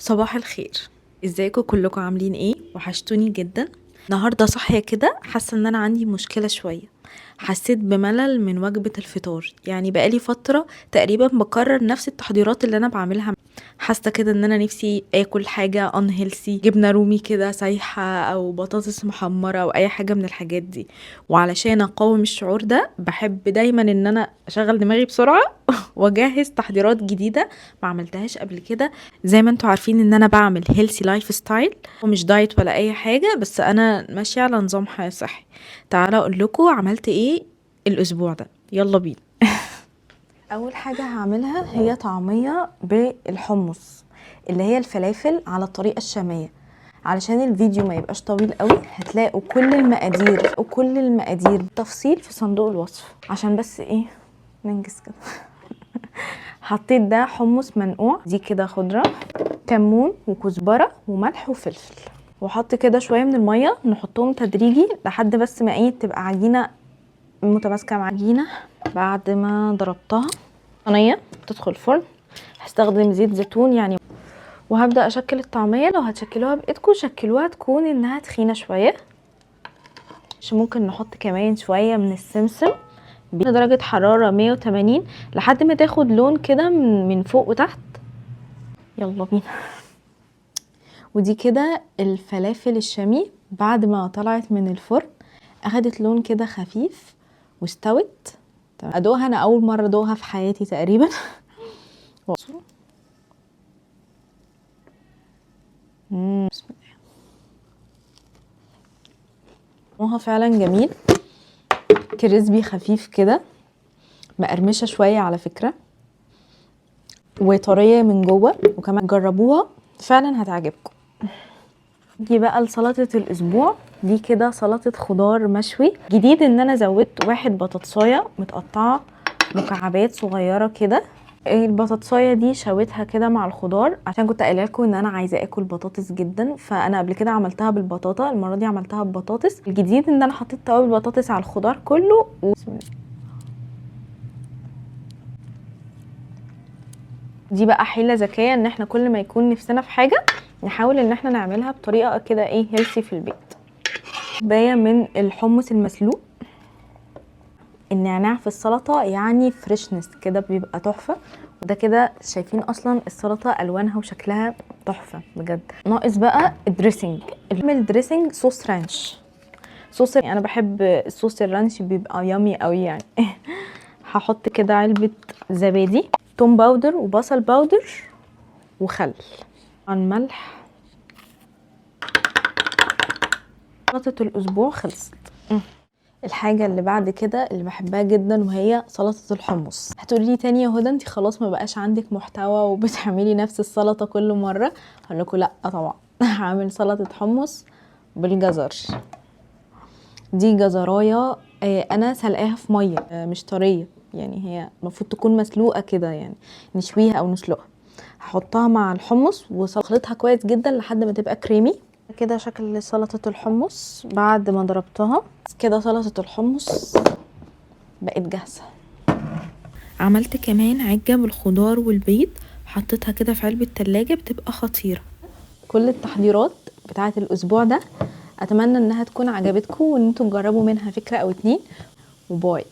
صباح الخير، ازيكم كلكم؟ عاملين ايه؟ وحشتوني جدا. النهارده صاحية كده حاسه ان انا عندي مشكلة شوية، حسيت بملل من وجبة الفطار. يعني بقالي فترة تقريبا بكرر نفس التحضيرات اللي انا بعملها. حاسه كده ان انا نفسي اكل حاجة unhealthy، جبنه رومي كده سايحه او بطاطس محمرة او اي حاجة من الحاجات دي. وعلشان اقاوم الشعور ده بحب دايما ان انا اشغل دماغي بسرعة واجهز تحضيرات جديدة ما عملتهاش قبل كده. زي ما انتوا عارفين ان انا بعمل healthy lifestyle ومش diet ولا اي حاجة، بس انا ماشية على نظام حياة صحي. تعالوا اقول لكم عملت ايه الاسبوع ده، يلا بينا. اول حاجة هعملها هي طعميه بالحمص اللي هي الفلافل على الطريقة الشامية. علشان الفيديو ما يبقاش طويل قوي هتلاقوا كل المقادير بالتفصيل في صندوق الوصف، عشان بس ايه ننجز كده. حطيت ده حمص منقوع، دي كده خضرة، كمون وكزبره وملح وفلفل، وحط كده شوية من المية، نحطهم تدريجي لحد بس ما ايه تبقى عجينه متماسكة مع عجينه. بعد ما ضربتها صينية تدخل الفرن. هستخدم زيت زيتون يعني، وهبدا اشكل الطعمية. لو هتشكلوها بايدكم شكلوها تكون انها تخينة شوية، عشان ممكن نحط كمان شوية من السمسم. بدرجة حرارة 180 لحد ما تاخد لون كده من فوق وتحت. يلا بينا. ودي كده الفلافل الشامي بعد ما طلعت من الفرن، اخدت لون كده خفيف واستوت. ادوقها، انا اول مرة ادوقها في حياتي تقريبا. بسم الله. طعمها فعلا جميل، كريسبي خفيف كده، مقرمشه شوية على فكرة، وطريه من جوه. وكمان جربوها فعلا هتعجبكم. دي بقى لسلطه الاسبوع. دي كده سلطة خضار مشوي. جديد ان انا زودت واحد بطاطسايه متقطعه مكعبات صغيرة كده. البطاطسايه دي شويتها كده مع الخضار، عشان كنت قايله لكم ان انا عايزه اكل بطاطس جدا، فانا قبل كده عملتها بالبطاطا، المرة دي عملتها ببطاطس. الجديد ان انا حطيت توابل بطاطس على الخضار كله. دي بقى حيله ذكية، ان احنا كل ما يكون نفسنا في حاجة نحاول ان احنا نعملها بطريقة كده ايه healthy في البيت. كوباية من الحمص المسلوق، النعناع في السلطة يعني freshness كده بيبقى تحفة. وده كده شايفين اصلا السلطة الوانها وشكلها تحفة بجد. ناقص بقى ال dressing. نعمل dressing صوص ranch. صوص انا بحب الصوص ال ranch، بيبقى yummy قوي يعني. هحط كده علبة زبادي، توم powder وبصل powder وخل، عن ملح. سلطة الاسبوع خلصت. الحاجة اللي بعد كده اللي بحبها جدا وهي سلطة الحمص. هتقولي لي تاني يا هدى انتي خلاص ما بقاش عندك محتوى وبتعملي نفس السلطة كل مرة؟ هقول لكم لا طبعا. هعمل سلطة حمص بالجزر. دي جزرايه انا سلقاها في مية، مش طرية يعني، هي المفروض تكون مسلوقة كده يعني، نشويها او نسلقها. هحطها مع الحمص وخلطها كويس جدا لحد ما تبقى كريمي كده. شكل سلطة الحمص بعد ما ضربتها كده، سلطة الحمص بقت جاهزة. عملت كمان عجة بالخضار والبيض، حطيتها كده في علبة تلاجة، بتبقى خطيرة. كل التحضيرات بتاعة الأسبوع ده أتمنى إنها تكون عجبتكم وإن انتوا تجربوا منها فكرة أو اتنين. وباي.